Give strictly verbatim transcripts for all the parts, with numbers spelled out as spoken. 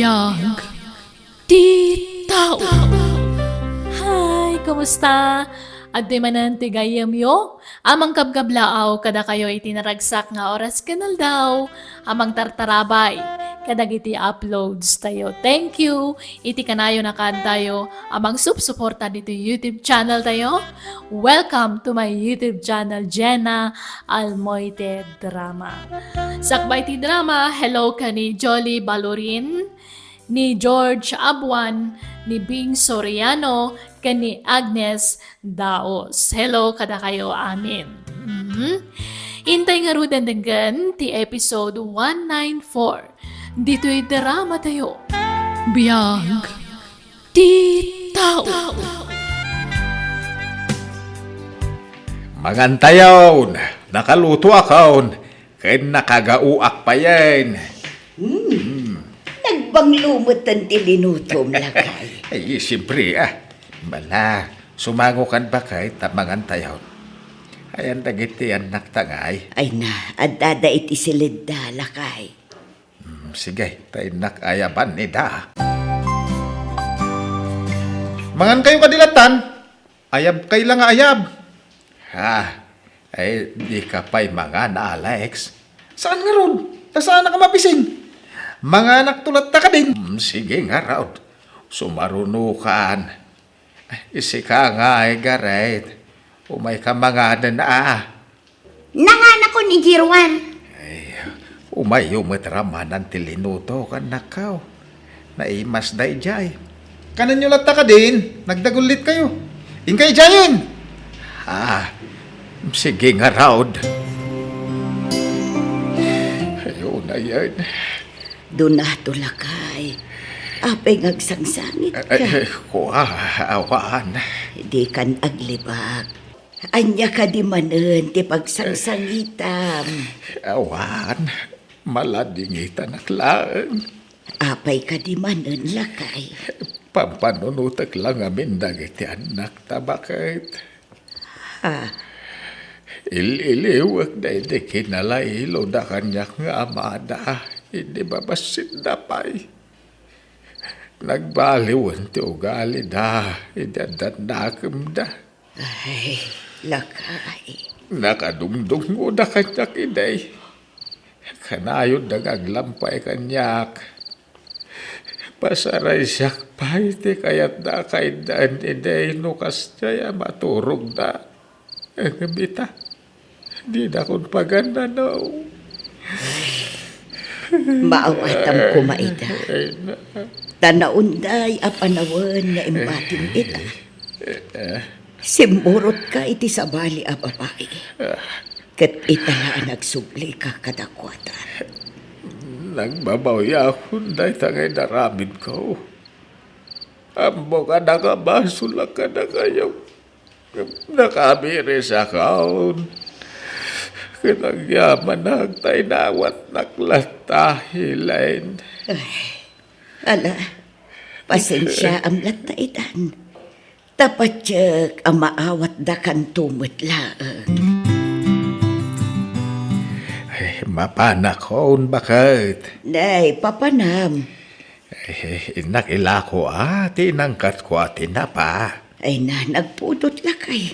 Biag ti tao. Hi, kumusta? Adtoy manen ti gayyemyo? Amang kabkablaaw kadakayo iti naragsak nga oras ken aldaw. Amang tartarabay kadagiti uploads tayo. Thank you iti kanayon a kaaddayo amang supsuporta ditoy YouTube channel tayo. Welcome to my YouTube channel, Jenna Almoite Drama. Sakbay ti drama, hello ken ni Jolly Balorin, ni George Abuan, ni Bing Soriano, ken ni Agnes Daos. Hello kadakayo amin. Mhm. Intay ngaruden denggen ti episode one nine four. Ditoy drama tayo. Biag ti tao. Mangantayon, nakalutoakon, ken nakagauak payen. Hmm. Nagbanglo metten ti linutom, lakay. Ay, siyempre, ah. Bala, sumangokan bakay ta mangantayon. Ayan dagiti annakta ngay. Ay na, addada iti siledda, lakay. Hmm, sige, ta innak ayaban ida. Mangankayo kadi lattan? Ayabkay la nga ayab. Ha? Ay, dika pay mangan, Alex. Saan ngarud? Ta saanak a mabisin. Manganakto latta kadin. Hmm, sige ngarud. Sumarunokan. Ay, sika ngay, Gareth. Umayka manganen, a. Nanganakon idi ruar. Ay, umayyo met ramanan ti linutok, annakko. Naimas daydiay. Kanenyo latta kadin, nagdagullitkayo. Inkay idiayen. Ah, sige ngarud. Ay, unayen. Dunato, lakay. Apay nga agsangsangitka? Ay, ay, kua, awan. Dikan aglibak. Ania kadi manen ti pagsangsangitam? Awan, maladingitanak laeng. Apay kadi manen, lakay? Pampanunotek la ngamin dagiti annakta, baket. Ha? Il-iliwek daydi kinalailoda kaniak nga amada idi babassit da pay. Nagbaliwen ti ugalida idi adda annakemda. Ay, lakay. Nakadungdungngoda kaniak idi. Kanayonda nga aglampay kaniak. Pasaraysiak pay ti kayatda a kaiddaen idi no kasdiay a maturogda. Ngem ita, dinakon pagannanaw. Maawatam koma ita. Ay, na. Ta naunday a panawen nga imbatim ita. Simmurotka iti sabali a babai. Ket ita la a nagsublika kadakuada. Nagbabawiakon dayta nga inaramidko. Ammok a nakabasolak kadakayo. Nakabirisakon. Ket agyamanak ta inawatnak latta, Elaine. Ay, ala, pasensiaam latta itan. Ta patiek a maawatdakanto met laeng. Ay, mapanakon, baket. Nay, papanam. Eh, innak ilako a, ti inangkatko a tinapa. Ay na, nagpudot lakay.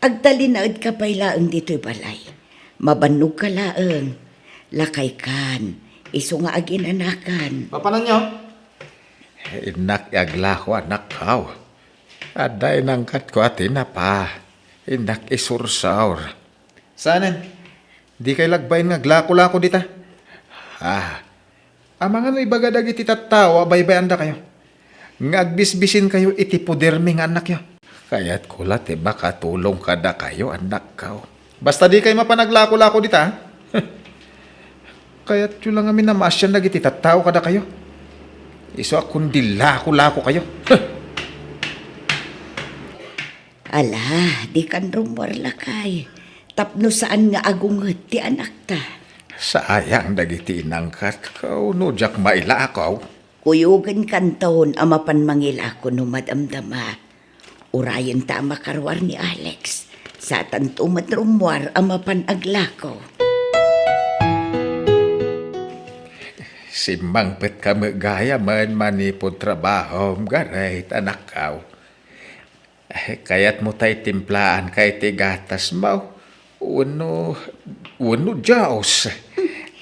Agtalinaedka pay laeng ditoy balay. Mabannogka laeng. Lakaykan, isu nga aginanakan. Papananyo? Eh, innak iaglako, annakko. Adda inangkatko a tinapa. Innak isursor. Saanen? Dikay lagbain nga aglako-lako dita? Ah, amangan no ibaga dagiti tattao a baybay-andakayo nga agbisbisinkayo iti podermi nga annakyo. Kayatko la ti makatulong kadakayo, annakko. Basta dikay mapan aglako-lako dita, ha? Kayatyo la ngamin a maasian dagiti tattao kadakayo. Isu a kundi lako-lakokayo. Ala, dikan rummuar lakay. Tapno saan nga agunget ti anakta. Sayang dagiti inangkatko no diak mailako. Kuyogenkanton a mapan mangilako no madamdama. Urayenta a makaruar ni Alex. Satanto met rummuar a mapan aglako. Simmangpetka met gayam manipud trabahom, Garayt, anakko. Eh, kayatmo tay timplaanka iti gatasmo? Wenno, wenno Dios?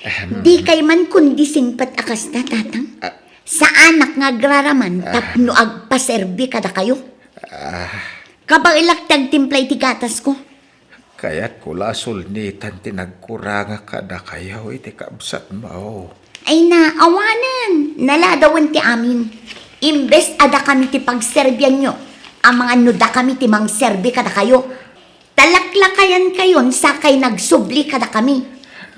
Ahem. Dikay man kundi singpet a kasta, Tatang. Ah. Saanak nga agraraman Ah. tapno agpaserbi kadakayo. Ah. Kabaelak ti agtimpla iti gatasko. Kayatko la a sulnitan ti nagkurangak kadakayo iti kabsatmo. Ay na, awanen, naladawen ti amin. Imbes a dakami ti pagserbianyo, amangan no dakami ti mangserbi kadakayo. Talaklakayankayon sakay nagsubli kadakami.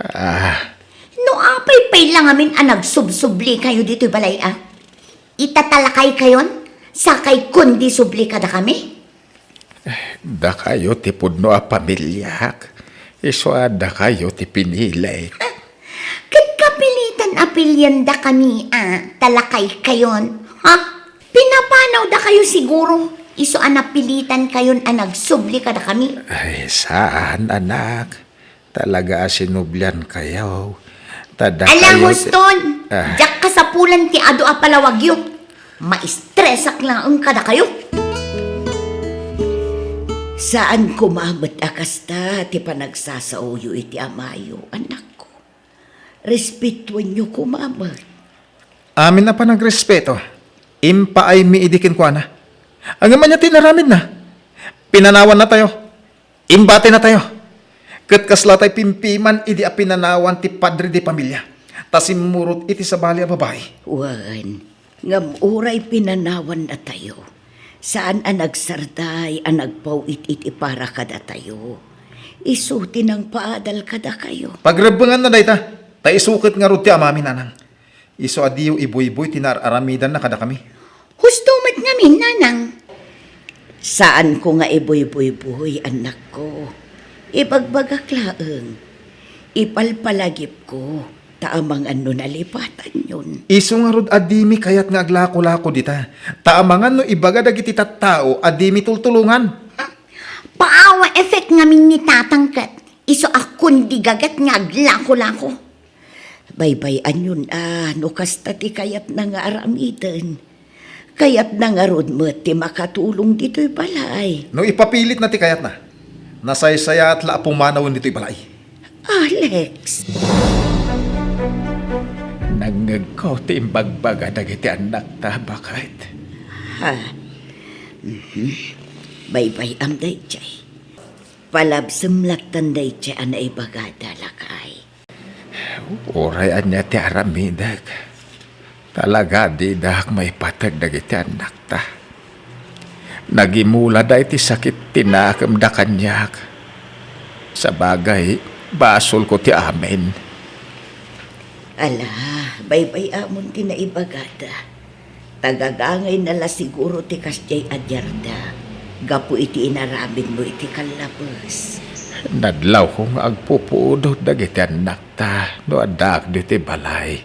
Ah. No apay pay la ngamin a nagsubsublikayo ditoy balay a? Itatalakaykayon sakay kundi subli kadakami? Dakayo ti pudno a pamiliak, isu a dakayo ti pinilik. Ket kapilitan a piliandakami a talakaykayon, ha? Pinapanawdakayo siguro, isu a napilitankayon a nagsubli kadakami. Ay, saan, anak. Talaga a sinubliankayo. Ta dakayo ti Ala, huston! Ah. Diak kasapulan ti adu a palawagyo. Maistresak laeng kadakayo. Saan koma met a kasta ti panagsasaoyo iti amayo, anakko. Respetuenyo koma met. Amin a panagrespeto, impaaymi idi kenkuana. Ngem ania ti inaramidna? Pinanawannatayo. Imbatinatayo. Ket kasla tay pimpiman idi a pinanawan ti padre de pamilia, ta simmurot iti sabali a babai. Wen, ngem uray pinanawannatayo, saan a nagsarday a nagpaw-it iti para kadatayo. Isu ti nangpaadal kadakayo. Pagrebbenganna dayta, ta isu ket ngarud ti amami, nanang. Isu a diyo ibuybuy ti naar-aramidanna kadakami. Husto met ngamin, nanang. Saanko nga ibuybuybuy, annakko. Ibagbagak laeng. Ipalpalagipko, ta amangan no nalipatanyon. Isu ngarud a dimi kayat nga aglakolako dita, ta amangan no ibaga dagiti tattao a dimi tultulongan. Paawa effect ngamin ni Tatang ket isu a kundi gaget nga aglakolako. Baybay-anyon a no kasta ti kayatna nga aramiden. Kayatna ngarud met ti makatulong ditoy balay. No ipapilitna ti kayatna, nasaysayaat la a pumanawen ditoy balay. Alex! Nangngegko ti imbagbaga dagiti annakta, baket. Ha? Mhm. Baybay-am daydiay. Palabsem lattan daydiay a naibagada, lakay. Uray ania ti aramidek, talaga didak maipateg dagiti annakta. Nagimulada iti sakit ti nakemda kaniak. Sabagay, basolko ti amin. Ala, baybay-amon ti naibagada. Ta gagangayna la siguro ti kasdiay a diarda gapu iti inaramidmo iti kallabes. Nadlawko nga agpupudot dagiti annakta no addaak ditoy balay.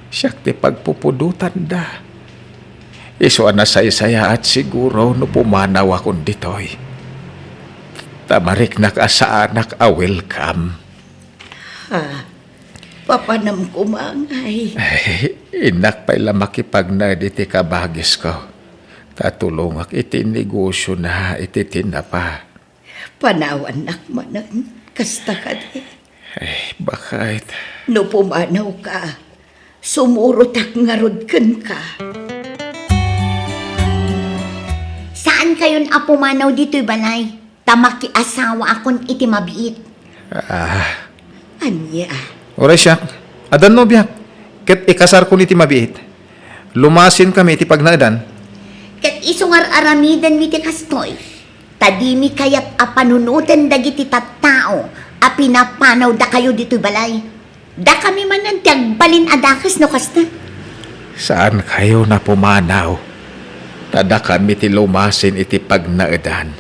Siak ti pagpupudotanda. Isu a nasaysayaat siguro no pumanawakon ditoy. Ta mariknak a saanak a welcome. Ha? Papanam koma ngay. Ay, innak pay la makipagnaed iti kabagisko. Ta tulongak iti negosiona iti tinapa. Panawannak manen, kasta kadi? Ay, baket. No pumanawka, sumurotak ngarud kenka. Saankayon a pumanaw ditoy balay, ta makiasawaakon iti mabiit. Ah. Ania? Uray siak, addan nobiak, ket ikasarkon iti mabiit. Lumasinkami iti pagnaedan. Ket isu nga ar-aramidenmi ti kastoy, ta dimi kayat a panunoten dagiti tattao a pinapanawdakayo ditoy balay. Dakami manen ti agbalin a dakes no kasta. Saankayon a pumanaw, ta dakami ti lumasin iti pagnaedan.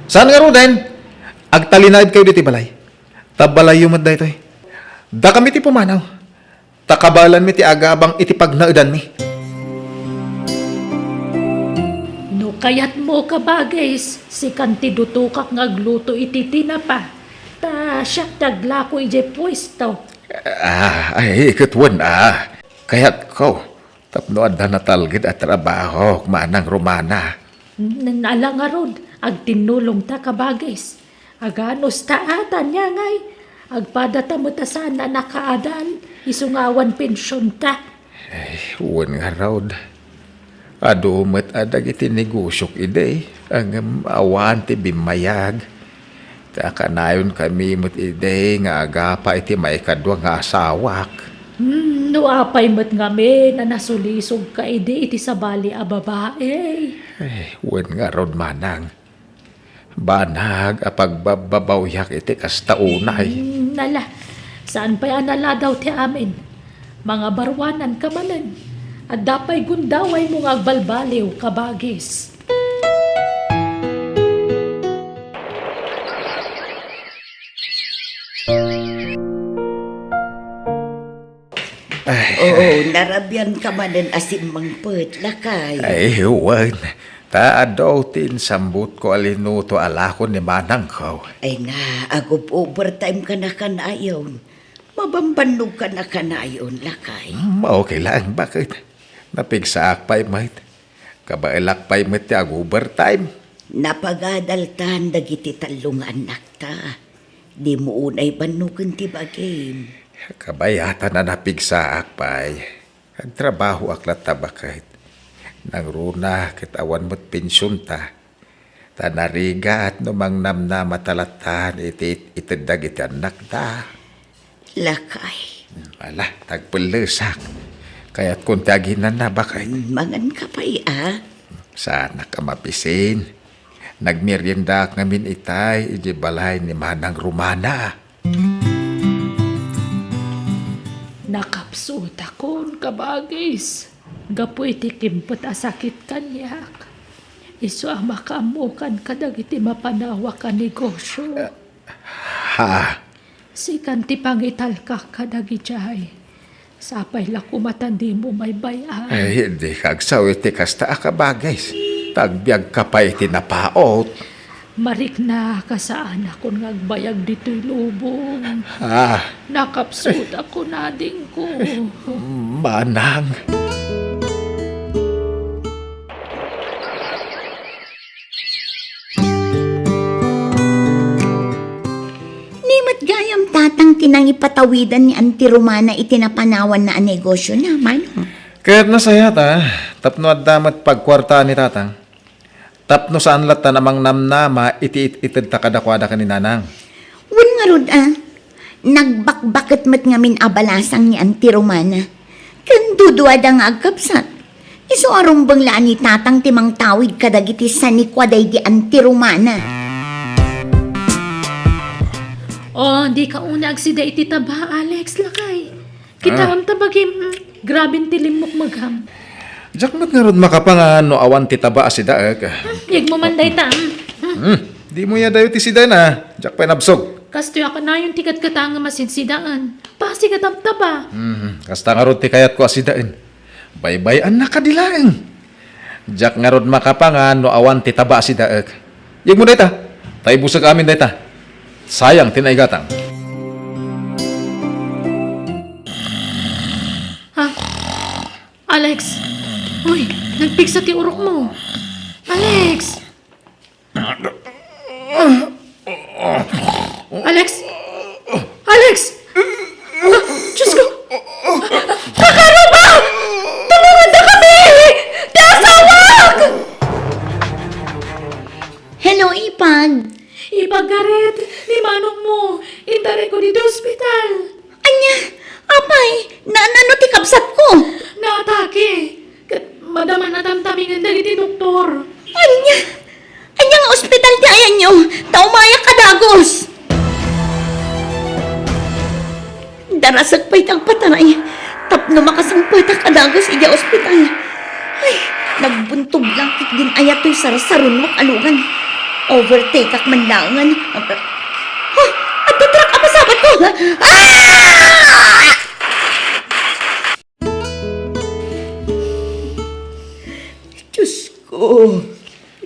Saan ngaruden, agtalinaedkayo ditoy balay. Ta balayyo met daytoy. Dakami ti pumanaw, ta kabaelanmi ti agabang iti pagnaedanmi. No kayatmo, kabagis, sikan ti dutokak nga agluto iti tinapa, ta siak ti aglako idiay puesto. Ah, ay, ket wen, ah. Kayatko, tapno adda natalged a trabaho, Manang Romana. N-, ala ngarud, agtinnulongta, kabagis. Aganusta a, ania ngay, agpadata met a saan a nakaadal, isu nga awan pensionta. Ay, wen ngarud. Adu met a dagiti negosiok idi, ngem awan ti bimmayag. Ta kanayon kami met idi nga agapa iti maikadua nga asawak. Hmm, no apay met ngamin a nasulisogka idi iti sabali a babai. Ay, wen ngarud, Manang. Banag a pagbabbabawiak iti kasta unay. Hmm, ala, saan pay a naladaw ti amin. Mangabaruananka manen. Adda pay gundawaymo nga agbalbaliw, kabagis. Ay. Oo, narabianka manen a simmangpet, lakay. Ay, wen. Ta adu ti insambutko a linuto a lakon ni manangko. Ay na, agub-overtime ka na kanayon. Mabambannogka na kanayon, lakay. Mm, okay lang, baket? Napigsaak pay met. Kabaelak pay met ti ag-overtime. Napagadaltan dagiti tallo nga annakta. Dimo unay bannogen ti bagim. Kabayatan a napigsaak pay. Agtrabahoak latta baket. Nangruna ket awan met pensionta. Ta narigat no mangnamnamata lattan iti itedda iti annakta. Lakay. Ala, tagpellesak. Kayatkon ti aginana, baket. Mangan ka pay, a? Saanak a mapisin. Nagmeriendaak ngamin itay idiay balay ni Manang Romana. Nakapsutakon, kabagis, gapu iti kimpet a sakit kaniak. Isu a makaammokan kadagiti mapanawak a negosio. Ha? Sikan ti pangitalka kadagijay. Sapay la koma ta dimo maybay-an. Ay, dika agsaw iti kasta a kabagis. Ta agbiagka pay iti napaut. Marikna, kasaanakon nga agbayag ditoy lubong. Ah. Nakapsutakon, adingko. Manang. Ni met gayam, tatang, ti nangipatawidan ni Auntie Romana iti napanawanna a negosiona, manong? Ket nasayaat, a, tapno adda met pagkuartaan ni tatang. Tapno saan latta a mangnamnama iti it-, itedta kadakuada ken ni nanang. Wen ngarud, a, nagbakbaket met ngamin a balasang ni Auntie Romana. Ken duduada nga agkabsat. Isu a rumbeng la a ni tatang ti mangtawid kadagiti sanikua daydi Auntie Romana. Oh, dika unay agsida iti taba, Alex, lakay. Kitaem ta bagim, mm, graben ti limmukmegam. Diak met ngarud makapangan no awan ti taba a sidaek. Hmm, yegmo man dayta, mm. Hmm, dimo aya dayo ti sidaen, a. Diak pay nabsog. Kastoy a kanayon ti katkatangem a sidsidaen. Pasig a tabtaba. Hmm, kasta ngarud ti kayatko a sidaen. Baybay-anna kadi laeng. Diak ngarud makapangan no awan ti taba a sidaek. Yegmo dayta, ta ibusek amin dayta. Sayang ti naigatang. Ha? Alex! Uy, nagpigsa ti urokmo. Alex! Alex! Alex! Ah, Diyos ko! Kakaruba! Tulungandakami! Ti asawak! Hello, ipag. Ipag, Gareth, ni manongmo, intarayko ditoy ospital. Ania? Apay, na-, nano ti kabsatko? Naatake. Ket madama a tamtamingen dagiti doktor. Ania? Ania nga ospital ti ayanyo? Ta umayak a dagus. Darasek pay ti agpataray tapno makasangpetak a dagus idiay ospital. Ay, nagbuntog lang ket din-ayat toy sarsarunoak a lugan. Overtakeak man laengen. Ha? Adda truck a pasabatko! Ah! Diyos ko,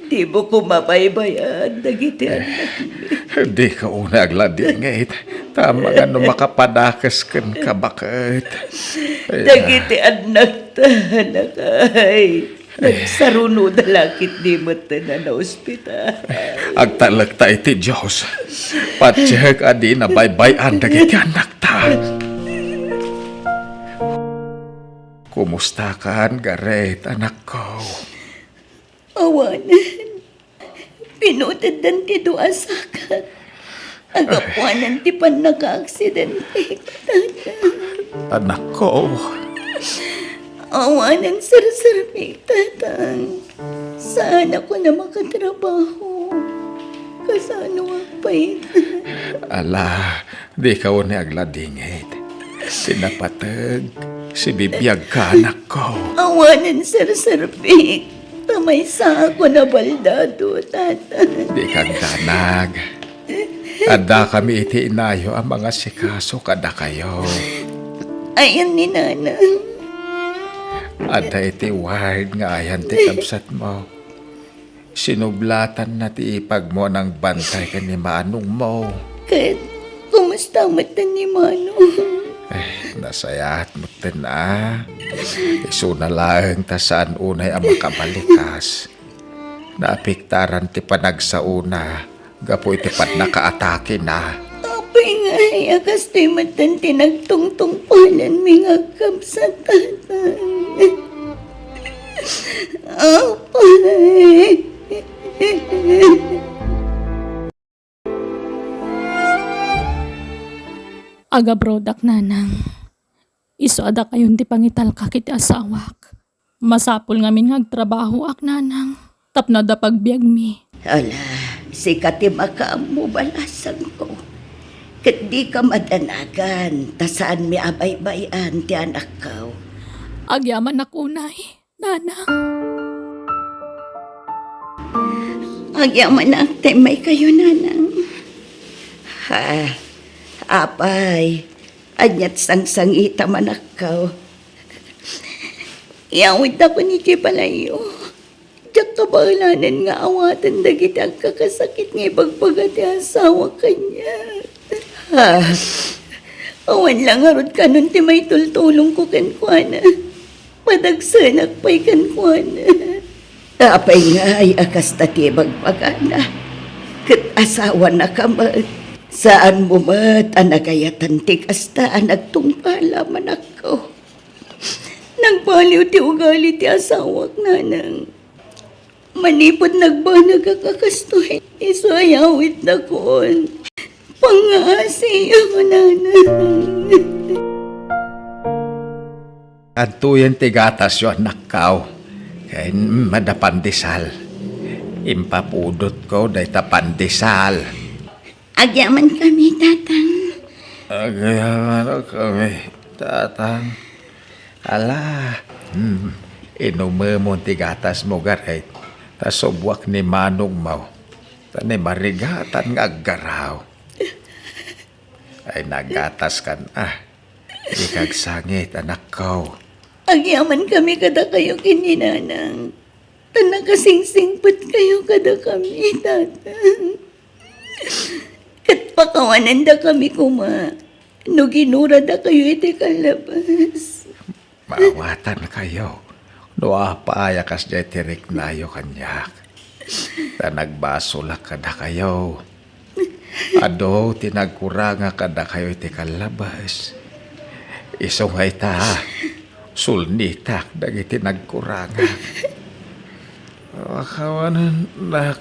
dimo koma baybay-an dagiti annakmi. Dika unay agladingit. Ta amangan no makapadakes kenka, baket. Ay, dagiti annakta, anakay, nagsarunoda la ketdi metten a naospital. Agtalekta iti Dios. Patiek a dina baybay-an dagiti annakta. Kumustakan, Gareth, anakko? Awanen. Pinuteddan ti dua a sakak. Agapuanan ti pannakaaksidente, Tatang. Anakko. Awanen serserbik, Tatang. Saanakon a makatrabaho. Kasanoak pay? Ala, dika unay agladingit. Ti napateg, sibibiagka, anakko. Awanen serserbik. Ta maysaakon a baldado, Tatang. Dika agdanag. Addakami iti inayo a mangasikaso kadakayo. Ayan ni Nanang? Adda iti ward nga ayan ti kabsatmo. Sinublatanna ti ipagmo a nangbantay ken ni manongmo. Ket kumusta metten ni Manong? Eh, nasayaat metten a. Isuna laeng ta saan unay a makabalikas. Naapektaran ti panagsaona gapu iti pannakaatakena. Apay ngay a kastoy metten ti nagtungtungpalenmi nga agkabsat, Tatang? Apay. Agabrodak, Nanang. Isu a dakayon ti pangitalkak iti asawak. Masapul ngamin nga agtrabahoak, Nanang, tapno adda pagbiagmi. Ala, sika ti makaammo, balasangko. Ket dika madanagan, ta saanmi a baybay-an ti anakko. Agyamanak unay, Nanang. Agyamanak, ta immaykayo, Nanang. Ha, apay, ania ti sangsangitam, anakko? Iyawidakon idiay balayyo. Diak kabaelanen nga awaten dagiti agkakasakit nga ibagbaga ti asawak kaniak. Ah, awan la ngarud kanon ti maitultulongko kenkuana. Padagsenak pay kenkuana. Apay ngay a kasta ti ibagbagana? Ket asawanaka met. Saanmo met a nagayatan ti kasta a nagtungpal, anakko. Nagbaliw ti ugali ti asawak, Nanang. Manipud nagbanagak a kastoy, isu a iyawidakon. Pangngaasiyo, Nanang. Adtoyen ti gatasyo, anakko. Ken, mm, adda pandesal. Impapudotko dayta pandesal. Agyamankami, Tatang. Agyamankami, Tatang. Ala, hmm, inumemon ti gatasmo, Gareth. Ta subbuak ni manongmo. Ta ni marigatan nga aggaraw. Ay, nagataskan, ah. Dika agsangit, anakko. Agyamankami kadakayo ken ni Nanang. Ta nakasingsingpetkayo kadakami, Tatang. Ket pakawanandakami koma no ginuradakayo iti kallabas. Maawatankayo no apay a kasdiay ti riknayo kaniak. Ta nagbasolak kadakayo. Adu ti nagkurangak kadakayo iti kallabas. Isu nga ita, sulnitak dagiti nagkurangak. Pakawanennak,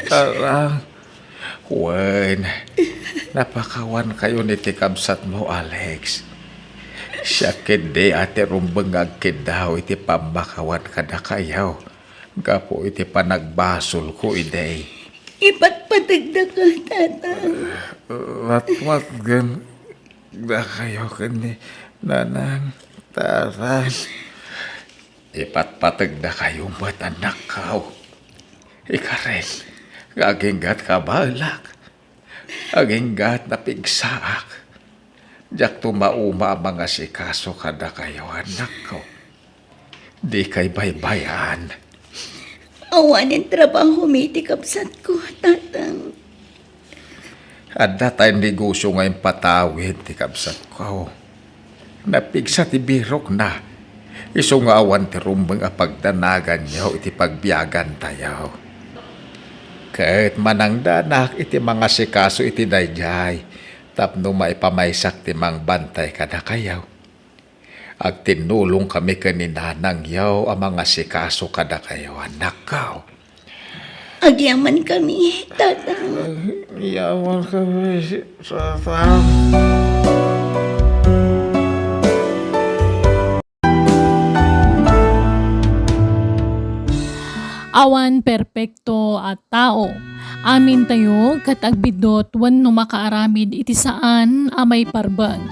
Tatang. Wen, napakawankayon iti kabsatmo, Alex. Siak ketdi a ti rumbeng nga agkiddaw iti pammakawan kadakayo gapu iti panagbasolko idi. Ipatpategdaka, Tatang. Latwatgen dakayo ken ni Nanang, Tatang. Ipatpategdakayo met, anakko. Ikarek nga aginggat kabaelak. Aginggat napigsaak. Diakto mauma a mangasikaso kadakayo, anakko. Dikay baybay-an. Awanen trabahomi iti kabsatko, Tatang. Adda tayo negosyo nga impatawid ti kabsatko. Napigsa ti birokna. Isu nga awan ti rumbeng a pagdanaganyo iti pagbiagantayo. Ket manangdanak iti mangasikaso iti daydiay tapno maipamaysak ti mangbantay kadakayo. Agtinnulongkami ken ni nanangyo a mangasikaso kadakayo, annakko. Agyaman kami, Tatang. Agyaman kami, Tatang. Awan perpekto a tao. Amintayo ket agbiddut wenno makaaramid iti saan a maiparbeng.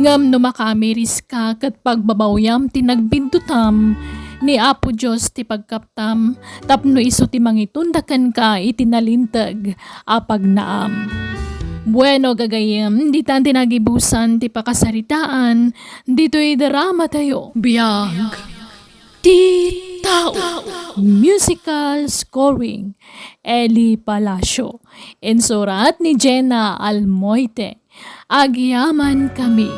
Ngem no makaamiriska ket pagbabawyam ti nagbiddutam, ni Apo Dios ti pagkaptam, tapno isu ti mangitunda kenka iti nalinteg a pagnaam. Bueno, gagayem, ditan ti nagibusan ti pakasaritaan ditoy dramatayo. Biag ti tao. Musical scoring, Eli Palacio. Insurat ni Jenna Almoite. Agyaman kami.